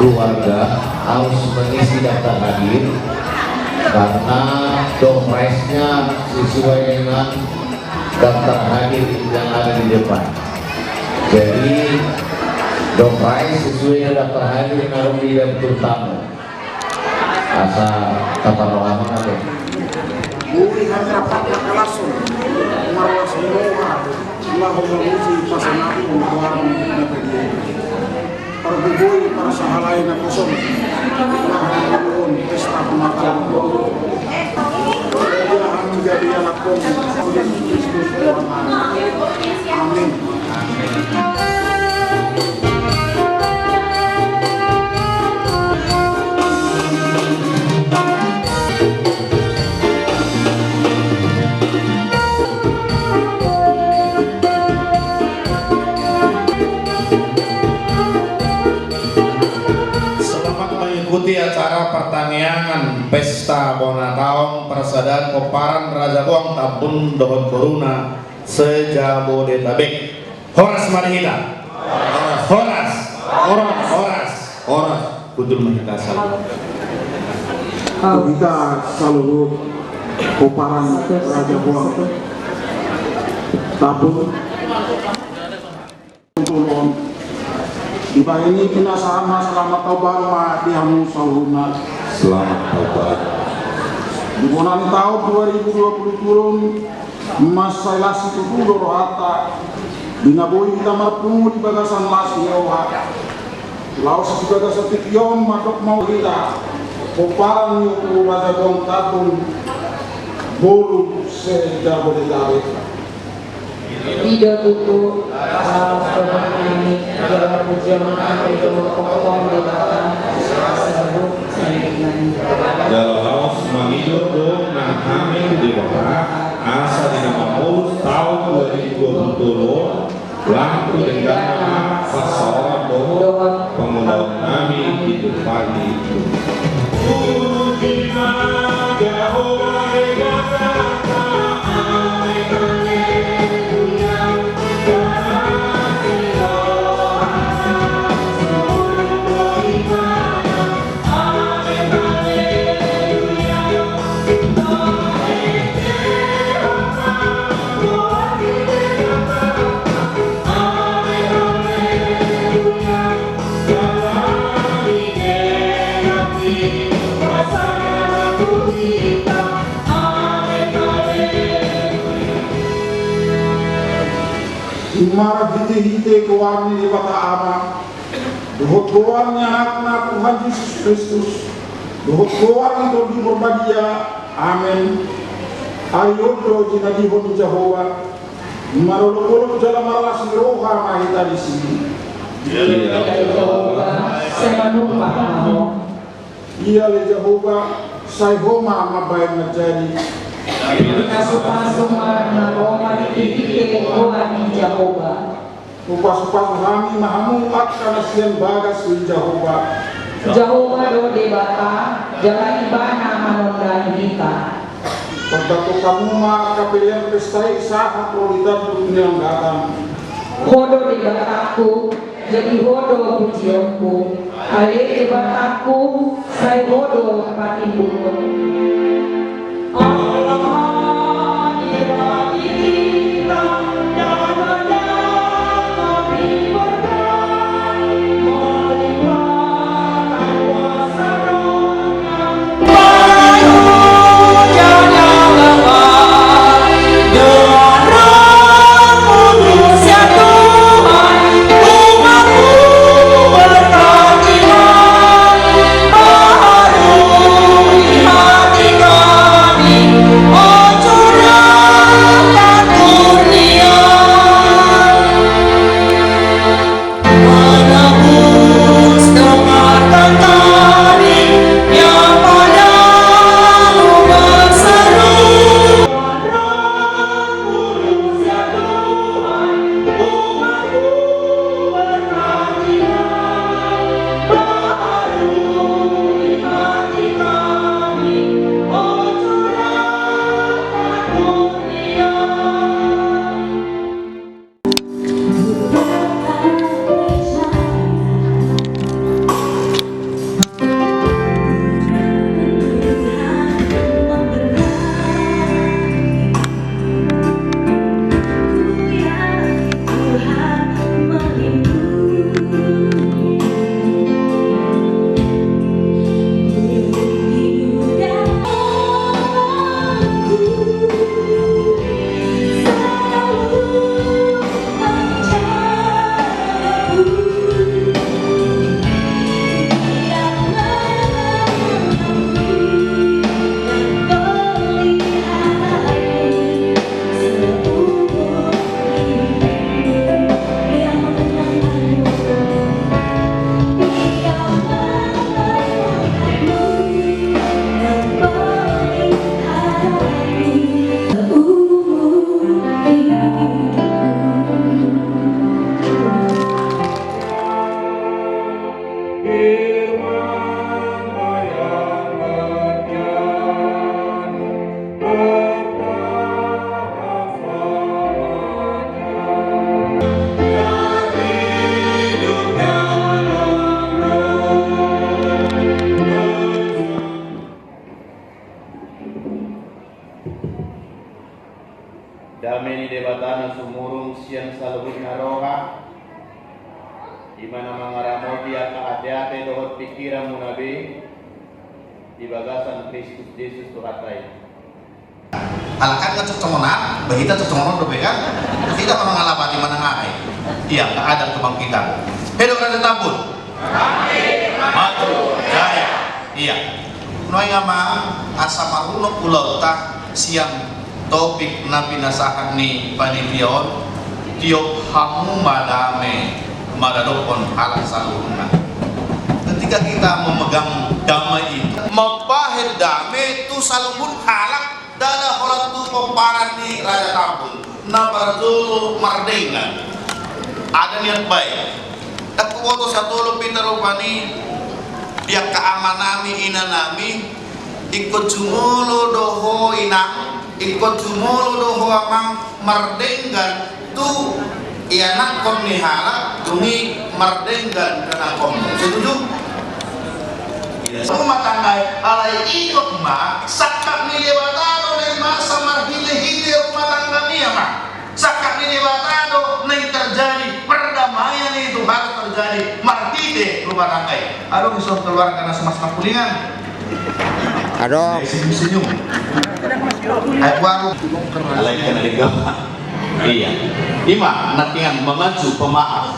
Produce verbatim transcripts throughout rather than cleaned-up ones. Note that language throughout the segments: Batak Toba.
Keluarga harus mengisi daftar hadir karena door prize-nya sesuai dengan daftar hadir yang ada di depan. Jadi, door prize sesuai dengan daftar hadir yang ada di dapur tamu. Asa taparrohahon ate. Boi hami rap marhalashon, marlas ni roha, laho mamuji pasangaphon goarmu na badia i. Pargogoi parsahalai na poso, laho manguluhon pesta bona taon. Ia hami gabe anakhon, Jesus Kristus Tuhan nami. Amin. Selamat mengikuti acara partangiangan Pesta Bona Taon Parsadaan Pomparan Raja Boan Tambun dohot boruna se-Jabodetabek. Horas ma di hita. Horas. Horas. Horas. Horas. Hundul ma hita saluhut. Hita saluhut pomparan Raja Boan Tambun. Dibahen i pinasahat ma selamat taon baru ma di hamu saluhutna. Selamat taon baru. Di bona ni taon dua ribu dua puluh tolu on, mansai las situtu do rohanta, di na boi hita marpungu di bagasan las ni roha. Laos di bagasan tingki on mandok ma hita, pomparan ni ompu Raja Boan Tambun, boru se-Jabodetabek. I do tutu, laos dohonon nami, jala pujion nami dohot pongpong Debata, saluhut sandiri nami. Jala laos mangido do nang hami tu Debata, asa di na mamolus taon dua ribu dua puluh tolu on, lang tu dengganna ma pansamotan dohot pangundaon nami ditumpahi. Marhitehite goar ni Debata Ama, dohot goar ni Anakna Tuhan Jesus Kristus, dohot goar ni Tondi Porbadia. Amen. Ai on do jinadihon ni Jahowa, marolopolop jala marlas ni roha ma hita disi. Ia ale Jahowa, sai manumpak ma Ho. Ia ale Jahowa, sai Ho ma mambahen manjadi. Pinapasupasu ma hami marhitehite goar ni Jahowa. Hupasupasu hami ma hamu angka na sian bagas ni Jahowa. Jahowa do Debata, jala Ibana manondangi hita. Pardapot hamu ma angka pelean pesta i sahat ro di tanduk ni langgatan. Ho do Debatangku, jadi Ho do pujionku. Ale Debatangku, sai Ho do patimbulhonku. Di mana mangaramoti angka ateate dohot pingkiranmuna be di bagasan Kristus Jesus Tuhanta i. Halak an na cocok-cocokan, bahita cocok-cocokan dope kan? Hita ma mangalapati manang aha i. Ia, nggak ada kebangkitan. Hidup Raja Tambun. Maju jaya. Ia. Nuaeng ma asa marunok ulaonta sian topik na pinasahat ni panitia on, tiop hamu ma dame maradophon halak saluhutna. Ketika kita memegang damai itu, mambahen dame tu saluhut halak, ndada holan tu pomparan ni Raja Tambun na parjolo mardenggan. Ada niat baik. Ndang huboto satolop hita rupani di angka amanami, inanami, ingkon jumolo do ho inang, ingkon jumolo do ho amang mardenggan tu ianakhon ni halak, dung i mardenggan tu anakhonmu. Setuju? Rumah tangga i, alai ingot ma, sangkap ni Debata do na i masa marhite-hite rumah tangga i, amang. Sangkap ni Debata do na i terjadi, perdamaian itu harus terjadi marhite rumah tangga i. Adong dison keluarga na sumas pangkulingan. Adong. Senyum-senyum. Ayo, baru. Alai kena digawat. Ia. Ima, nangkiningan memacu pemaaf.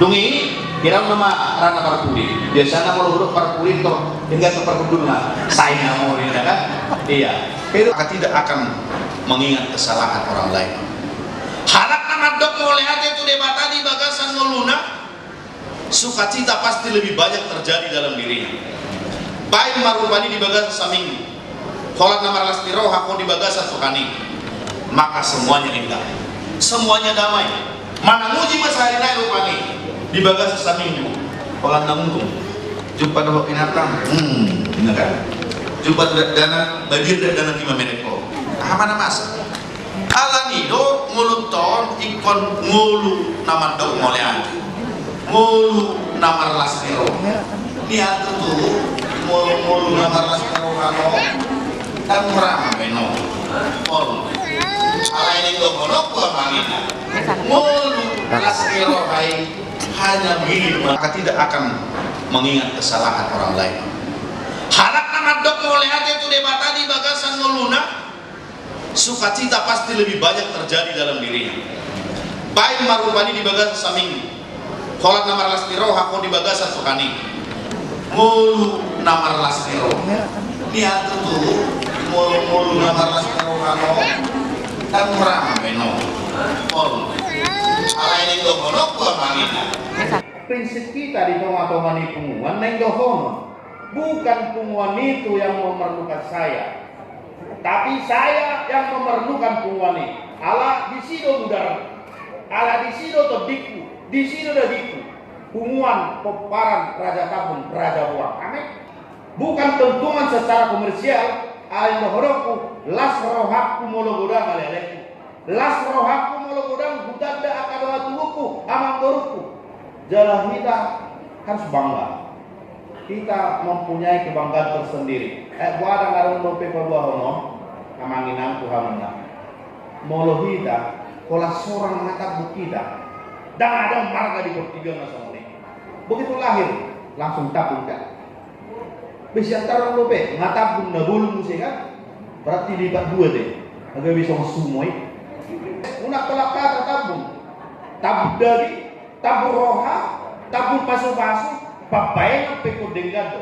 Dung i, hira nama rana parpudi. Biasana molo huruf parpudi to, hingga tu parpudi na. Sai nama huruf, ya kan? Ia. Maka tidak akan mengingat kesalahan orang lain. Halak na mandok mauliate tu Debata di bagasan ngoluna, sukacita pasti lebih banyak terjadi dalam dirinya. Baen ma rupani di bagasan saminggu, holan na marlas ni roha ho di bagasan Tuhan i, maka semuanya indah, semuanya damai. Manang uji ma sahali nai rupani di bagasan saminggu, holan na mudung jumpa dohot binatang, hmm, inna kan. Jumpa tu dakdanak, mabiar dakdanak i ma menek ho. Aha ma na masa? Alani do ngolunta on ingkon ngolu na mandok mauliate, ngolu na marlas ni roha. Nian tutu, ngolu, ngolu na marlas ni roha on, ndang mura ma baen on. Ngolu. Alai na i dohononku, amang inang, ngolu las ni roha i hanya milik, maka tidak akan mengingat kesalahan orang lain. Halak na mandok mauliate tu Debata di bagasan ngoluna, sukacita pasti lebih banyak terjadi dalam dirinya. Baen ma rupani di bagasan saminggu, holan na marlas ni roha ho di bagasan Tuhan i, ngolu na marlas ni roha. Nian tutu, ngolu, ngolu na marlas ni roha on, ndang mura ma baen on. Ngolu. Alai na i dohononku, amang inang, prinsip kita di tonga-tonga ni punguan na i dohonon, bukan punguan itu yang memerlukan saya, tapi saya yang memerlukan punguan i. Ala disi do mudar, ala disi do tondingku, disi do dagingku, punguan pomparan Raja Tambun, Raja Boan. Amin. Bukan keuntungan secara komersial, alai dohononku, las rohangku molo godang ale-alengku. Las rohangku molo godang hutanda angka dongan tubuku, amangborungku. Jala hita harus bangga. Hita mempunyai kebanggaan tersendiri. Eh, boha, ndang adong dope paboahon on, amang inang, tu hamuna. Molo hita, holan sorang ma tambun hita, ndang adong marga di portibi on na songon i. Begitu lahir, langsung tambun kan. Be sian tarong dope, nga tambun na bolon muse kan? Berarti lipat dua deh. Agak bisa songon sumo i. Unang holan hata tambun. Tambun daging, tambun roha, tambun pasupasu, pambahenan pe ingkon denggan do.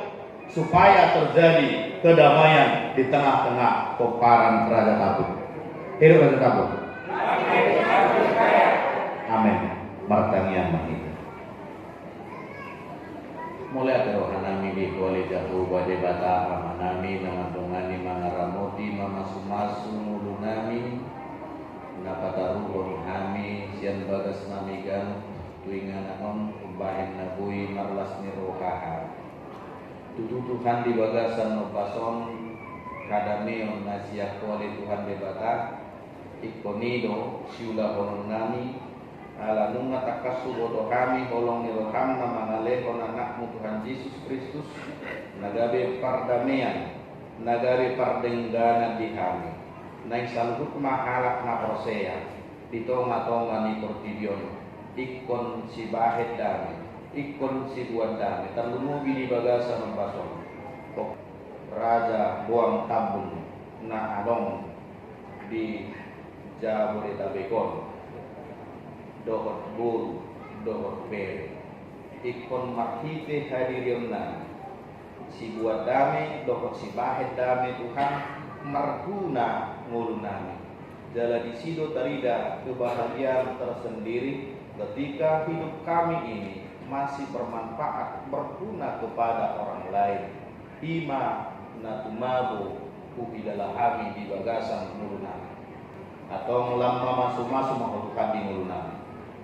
Supaya terjadi kedamaian di tengah-tengah pomparan Raja Tambun. Hidup Raja Tambun. Amin. Martangiang ma hita. Mauliate rohanami di Ho ale Jahowa Debata Amanami, na mandongani, mangaramoti, mamasumasu ngolunami, na pataruhon hami sian bagasnami ganup tu inganan on umbahen na boi marlas ni roha hami. Tutu Tuhan, di bagasan ombas on, hadameon na sian Ho ale Tuhan Debata, ingkon i do siulahononnami, ala nunga tangkas huboto hami holong ni roham na mangalehon anakmu Tuhan Jesus Kristus, na gabe pardamean, na gabe pardengganan di hami. Naeng saluhut ma halak na porsea di tonga-tonga ni portibi on ingkon sibahen dame, Ingkon sibuat dame tarlumobi di bagasan ombas on, raja boan Tambun na adong di Jabodetabek on, dohot boru dohot bere. Ingkon marhite hadirionnami, sibuat dame dohot sibahen dame Tuhan marguna ngolunami. Jala disi do tarida kebahagiaan tersendiri ketika hidup kami ini masih bermanfaat, berguna kepada orang lain. Ima na tumabo huhilala hami di bagasan ngolunami. Antong lam mamasumasu ma Ho Tuhan di ngolunami,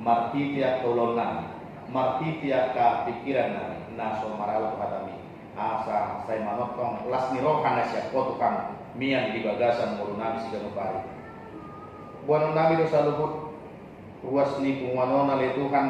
marhite angka ulaonnami, marhite angka pingkirannami na so maralo tu hatami, asa sai manongtong las ni roha na sian Ho Tuhan mian di bagasan ngolunami siganup ari. Boanonnami do saluhut ruas ni punguan on ale Tuhan,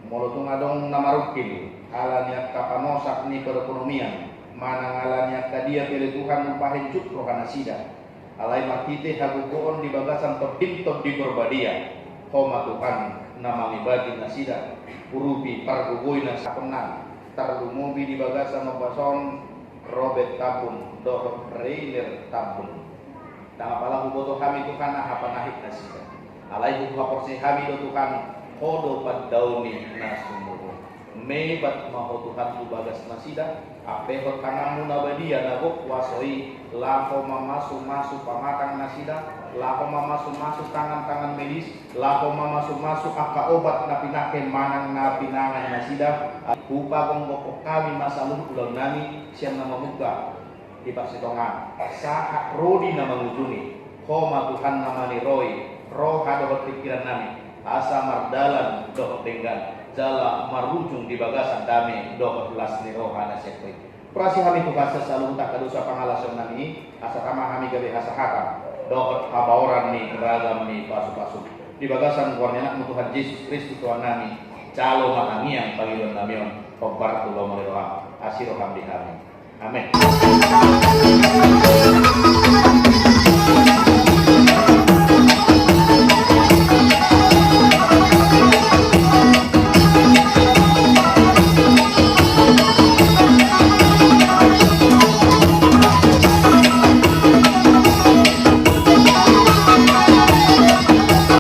molo tung adong na marungkil ala ni angka panosak ni perekonomian manang ala ni angka dia pe ale Tuhan, hupahenjuk rohanasida. Alai marhite hagogoon di bagasan Tondim-Tondim Porbadia, Ho ma Tuhan na mangibati nasida, urupi, pargogoi nasida. Tarlumobi di bagasan ombas on Robert Tambun dohot Reiner Tambun. Ndang apala huboto hami Tuhan aha panahit nasida. Alai huhaporseai hami do Tuhan, Ho do pandaoni na sumurung. Mebat ma Ho Tuhan tu bagas nasida, ampehon tanganmu na badia na gok kuaso i, laho mamasumasu pamatang nasida, laho mamasumasu tangan-tangan medis, laho mamasumasu angka obat na pinangke manang na pinangan nasida. Hupagokhon hami ma saluhut ulaonnami sian na mamungka di parsitongaan sahat ro di na mangujungi. Ho ma Tuhan na maniroi roha dohot pingkirannami, asa mardalan dohot denggan jala marujung di bagasan dame dohot las ni roha na sian Ho i. Hurasi hami Tuhan sian saluhut angka dosa pangalaosionnami i, asa tama hami gabe hasahatan dohot habaoran ni ragam ni pasupasu. Di bagasan goar ni Anakmu Tuhan Jesus Kristus Tuhannami, jalo ma tangiang pangidoannami on, hombar tu lomo ni roham, asi roham di hami. Amen.